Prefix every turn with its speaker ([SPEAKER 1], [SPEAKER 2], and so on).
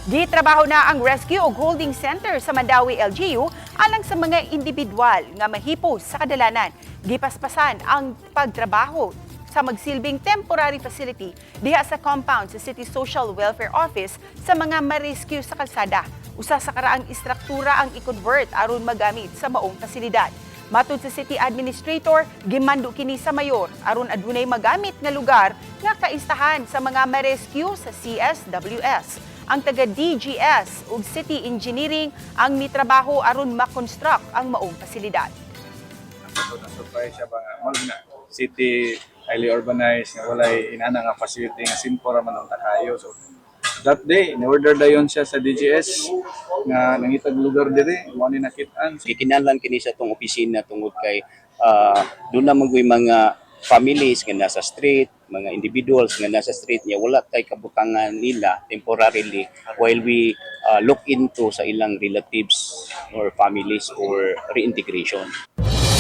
[SPEAKER 1] Gitrabaho na ang rescue ug holding center sa Mandaue LGU alang sa mga individual nga mahipos sa kadalanan. Gipaspasan ang pagtrabaho sa magsilbing temporary facility diha sa compound sa City Social Welfare Office sa mga ma-rescue sa kalsada. Usa sa karaang istruktura ang i-convert aron magamit sa maong pasilidad. Matud sa City Administrator, gimando kini sa mayor aron adunay magamit nga lugar nga kaistahan sa mga ma-rescue sa CSWS. Ang taga DGS ug City Engineering ang mitrabaho aron makonstruct ang maong pasilidad.
[SPEAKER 2] So na-surprise siya ba nga mao na city, highly urbanized, nga walay inana nga facility nga simple ra man ang takayo. So that day, ni-order dayon siya sa DGS nga nangitag lugar diri, mao ni nakit-an.
[SPEAKER 3] Gikinahanglan kini sa atong opisina tungod kay doon na man mga families nga nasa street, mga individuals nga nasa street niya wala tay kabutangan nila temporarily while we look into sa ilang relatives or families or reintegration.